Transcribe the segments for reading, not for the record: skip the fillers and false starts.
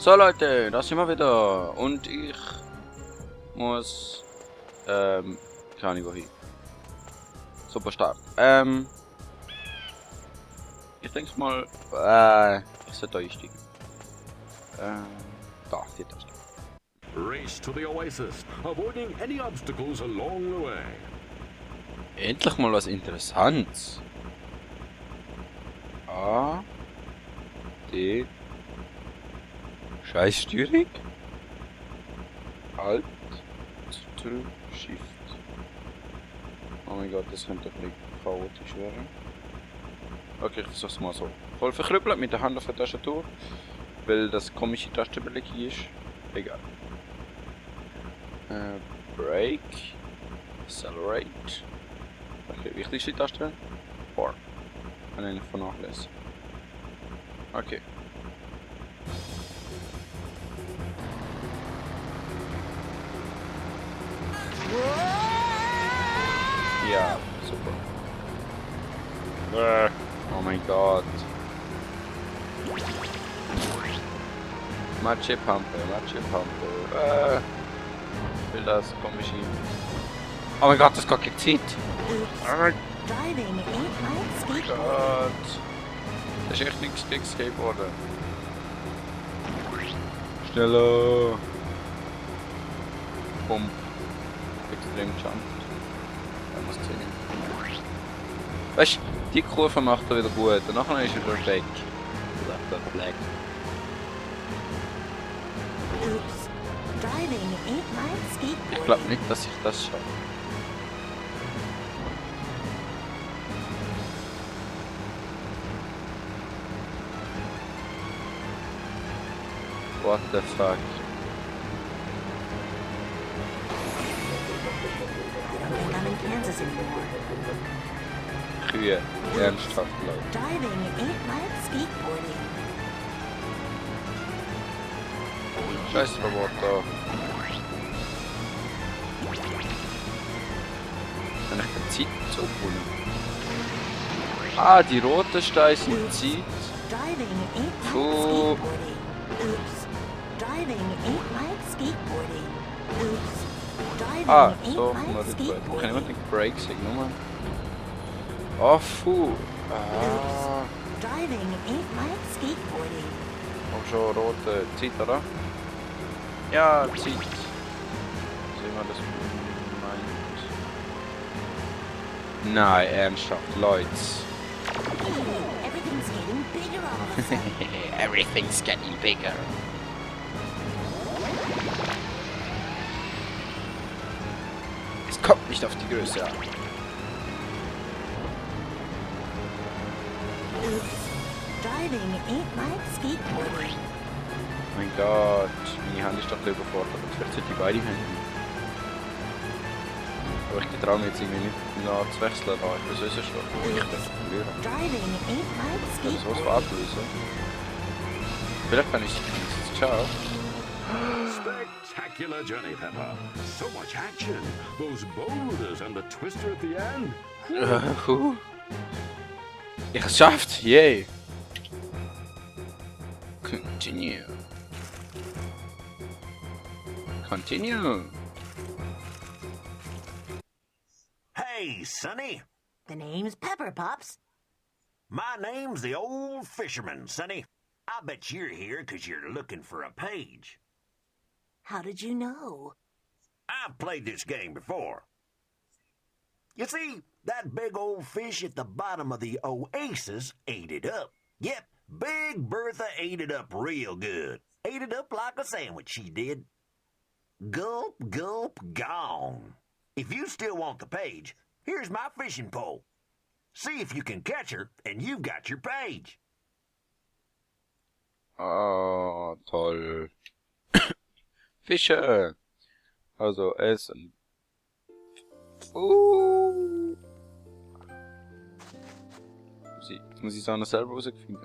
So Leute, da sind wir wieder und ich muss keine Ahnung wohin. Super Start. Ich denke mal, ich sollte da einsteigen. Da, die Taste. Race to the oasis, avoiding any obstacles along the way. Endlich mal was Interessantes. A, D, Scheißsteuerung, Alt, Shift. Oh mein Gott, das könnte ein bisschen chaotisch werden. Okay, ich versuch's mal so. Voll verkrüppelt mit der Hand auf der Tastatur, weil das komische Tastenbelegung ist. Egal. Brake, Accelerate. Okay, wichtigste Taste. Bar. Kann ich vernachlässigen. Okay. Ja, super. Oh mein Gott. Matschepampe. Ich will das komische. Oh mein Gott, das geht gezieht. Oh mein Gott. Das ist echt nichts gegen Skateboarden. Schneller. Bumm. Extrem jumped. Er muss sehen. Weißt du, die Kurve macht er wieder gut. Und nachher ist er wieder weg. Black. Ich glaube nicht, dass ich das schaffe. What the fuck? I don't think I'm in Kansas anymore. Kühe. Ernsthaft, Leute. Driving ain't like skateboarding. Scheiß Roboter. Kann ich die Zeit so holen? Ah, die roten Steine sind Zeit. Driving ain't like Puh. skateboarding. Oops. Driving ain't like skateboarding. Oops. Driving Ah, ain't so, like mal rückwärts. Kann ich mal den skateboarding. Break sagen, nochmal? Oh, puh. Ah. Driving ain't like skateboarding. Komm schon, rote Zeit, oder? Ja, Zeit. Sehen wir das meint. Nein, ernsthaft, Leute. Everything's getting bigger all of a sudden. Everything's getting bigger. Es kommt nicht auf die Größe an. Oops. Driving ain't like skateboarding. Mein Gott, meine Hand ist doch überfordert. Vielleicht sollte ich beide Hände. Aber ich traue mir jetzt irgendwie nicht nach zu wechseln. Da ich bin so schon. Ich werde verlieren. Driving ain't like Ich kann sowas skateboarding. ablösen. Vielleicht kann ich es. Ciao. Spectacular journey, Peppa. So much action. Those boulders and the twister at the end. Ich habe es geschafft! Yay! Continue. Hey, Sonny. The name's Pepper Pops. My name's the old fisherman, Sonny. I bet you're here 'cause you're looking for a page. How did you know? I've played this game before. You see, that big old fish at the bottom of the oasis ate it up. Yep, Big Bertha ate it up real good. Ate it up like a sandwich, she did. Gulp, gulp, gone. If you still want the page, here's my fishing pole. See if you can catch her, and you've got your page. Ah, toll. Fische. Also essen. Jetzt muss ich es auch noch selber rausfinden.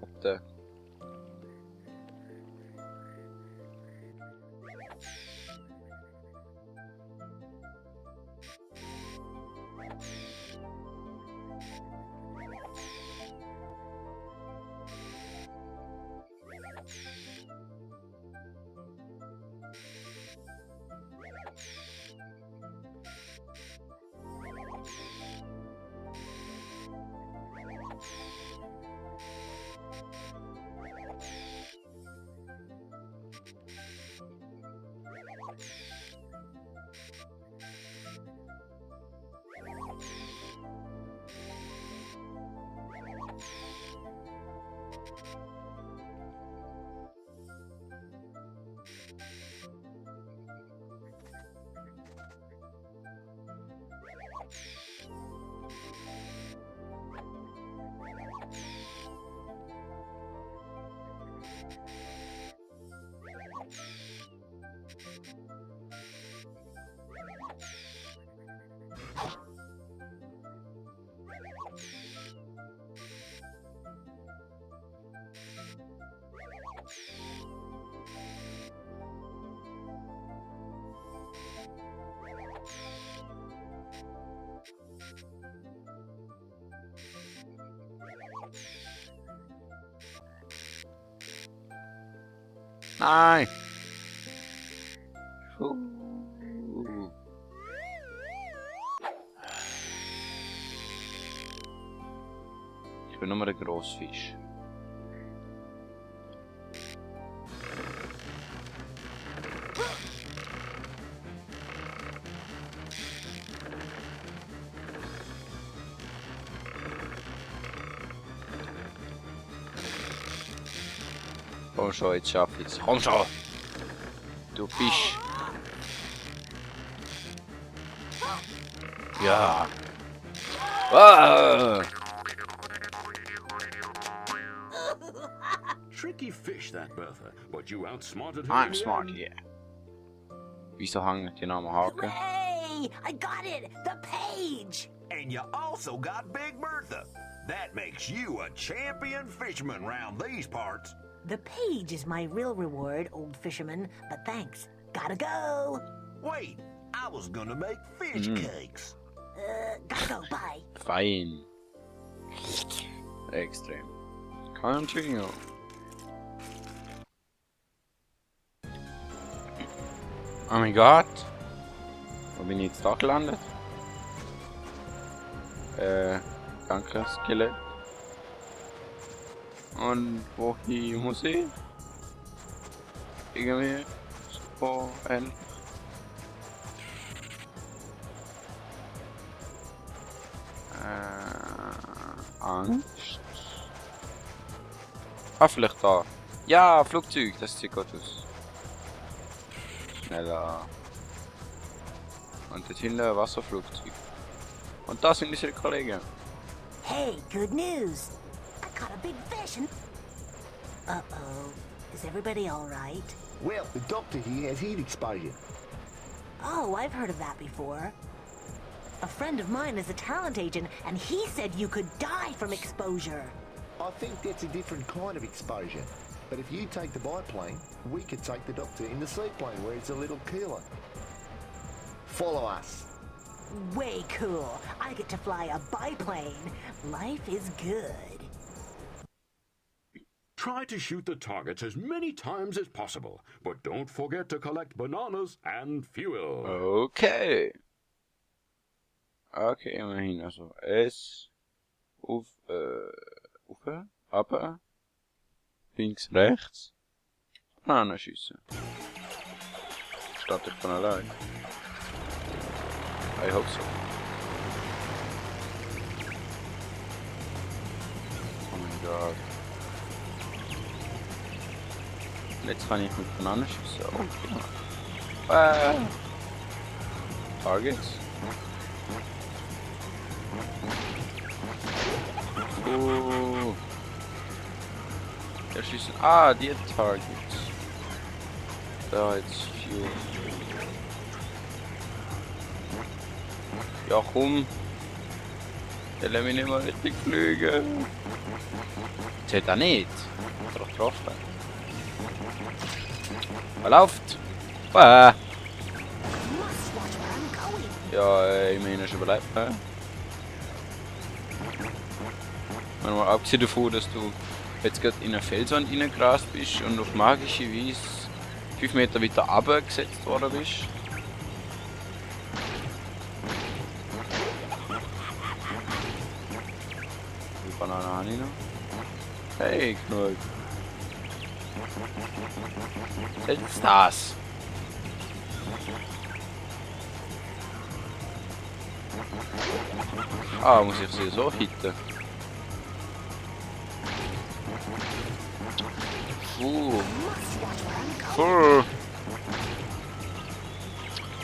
Warte. Nein! Ich bin nur der Grossfisch. Komm schon, jetzt schaff ich's. Komm schon! Du Fisch! Ja! Ah! Tricky fish, that Bertha, but you outsmarted her. I'm in the smart, end. yeah. Wieso hängt die am Haken? Hooray! I got it! The page! And you also got Big Bertha. That makes you a champion fisherman round these parts. The page is my real reward, old fisherman, but thanks. Gotta go! Wait, I was gonna make fish cakes. Gotta go, bye. Fein. Extrem. Continue. Oh mein Gott. Wo bin ich jetzt da gelandet? Danke, Skelett. Und wohin muss ich? Irgendwie so ähnlich. Angst. Ah, vielleicht da. Ja, Flugzeug, das sieht gut aus. Schneller. Und dort hinten ein Wasserflugzeug. Und da sind unsere Kollegen. Hey, good news! I caught a big fish and... Uh-oh. Is everybody alright? Well, the doctor here has heat exposure. Oh, I've heard of that before. A friend of mine is a talent agent, and he said you could die from exposure. I think that's a different kind of exposure. But if you take the biplane, we could take the doctor in the seaplane where it's a little cooler. Follow us. Way cool. I get to fly a biplane. Life is good. Try to shoot the targets as many times as possible, but don't forget to collect bananas and fuel. Okay. Okay, immerhin. Also S, Upper, links, rechts. Bananenschüsse. Startet von allein. I hope so. Oh mein Gott. Jetzt kann ich mit Bananenschüsse. Oh, genau. Targets. Oh. Der schießen. Ah, die Targets. Da jetzt viel. Ja, komm. Der lässt mich nicht mal richtig fliegen. Zählt er nicht. Hat er doch getroffen. Er läuft. Ja, immerhin hast du überlebt. Mal abgesehen davon, dass du jetzt gerade in eine Felswand reingerast bist und auf magische Weise 5 Meter weiter runtergesetzt worden bist. Die Banane habe ich noch. Hey, Knoll. Was ist das? Ah, muss ich sie so hitten?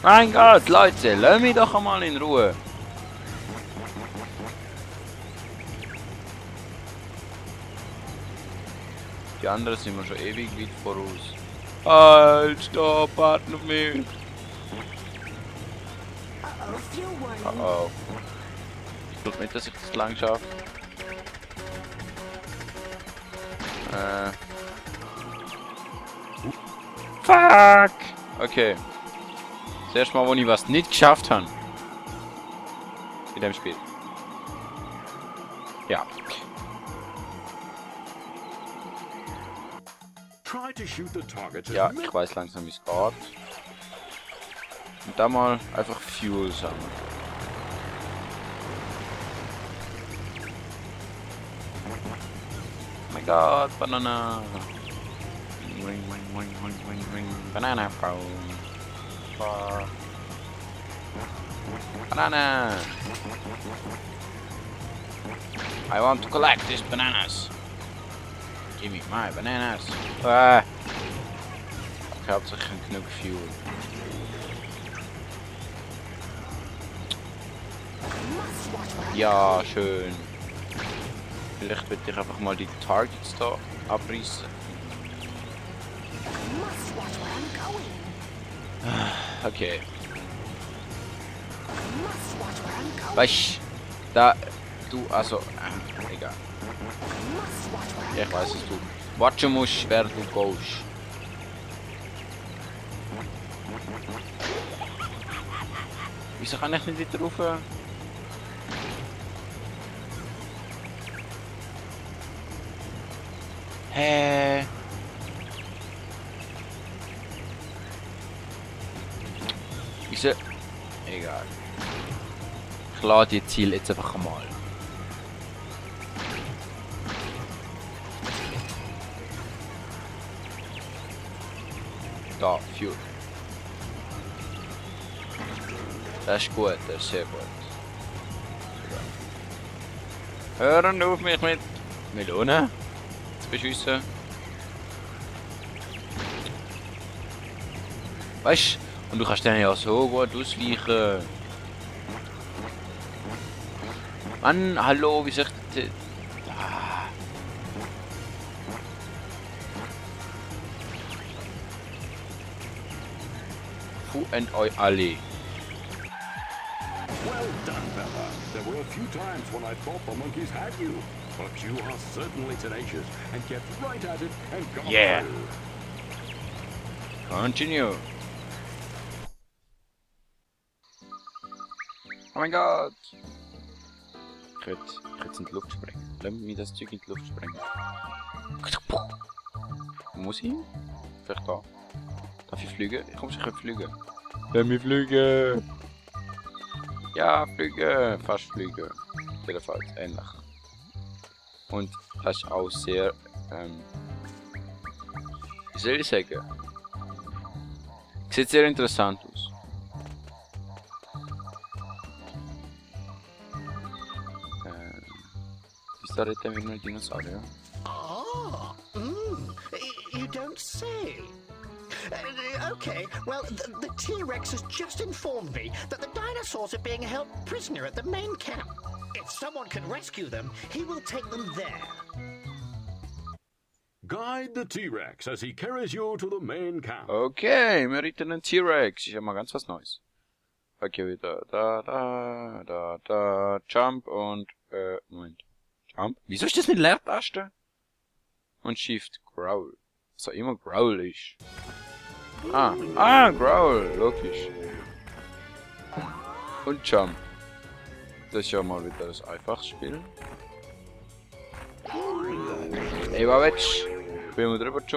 Mein Gott, Leute, lass mich doch einmal in Ruhe. Die anderen sind wir schon ewig weit voraus. Halt, stopp, warten auf mich. Uh-oh, fuel warning. Oh. Ich glaube nicht, dass ich das lang schaffe. Fuck! Okay. Das erste Mal, wo ich was nicht geschafft habe. In dem Spiel. Ja. Try to shoot the targets as Ja, many ich weiß langsam, wie es geht. Und da mal einfach Fuel sammeln. Oh mein Gott, Banana. Ring, ring, ring, ring, ring, ring. Banana Frau. Banana. I want to collect these bananas. Give me my bananas. Ich habe sicher genug Fuel. Ja, schön. Vielleicht würde ich einfach mal die Targets da abreißen. Okay. Weißt da du, also, egal. Ja, ich weiß es, du watchen musst, wer du gehst. Wieso kann ich nicht wieder rauf? Hä? Wieso? Egal. Ich lade die Ziel jetzt einfach mal. Da, Fuel. Das ist gut, das ist sehr gut. Hören auf mich mit Melone zu beschiessen. Weißt du, und du kannst dann ja so gut ausweichen. Mann, hallo, wie soll ich das? Fu and oi alle. Well done, Bella. There were a few times when I thought the monkeys had you, but you are certainly tenacious and kept right at it and got Yeah. through. Continue. Oh mein Gott. Ich könnte jetzt in die Luft springen. Lass mich das Zeug in die Luft springen. Wo muss ich hin? Vielleicht da. Darf ich fliegen? Ich komme sicher fliegen. Lass mich fliegen. Ja, fliegen. Fast fliegen. Jedenfalls ähnlich. Und das ist auch sehr, wie soll ich sagen? Sieht sehr interessant aus. Ist da retten wir noch Dinosaurier? Ah, you don't say. Okay, well, the T-Rex has just informed me that the dinosaurs are being held prisoner at the main camp. If someone can rescue them, he will take them there. Guide the T-Rex as he carries you to the main camp. Okay, wir retten einen T-Rex. Ist ja mal ganz was Neues. Okay, wieder da, Jump und, Moment. Jump? Wieso ist das mit Leertaste? Und Shift, Growl. So immer Growl ist. Growl, logisch. Und Jump. Das ist ja mal wieder das einfaches Spiel. Ey, Babetsch. Ich will mal drüber jumpen.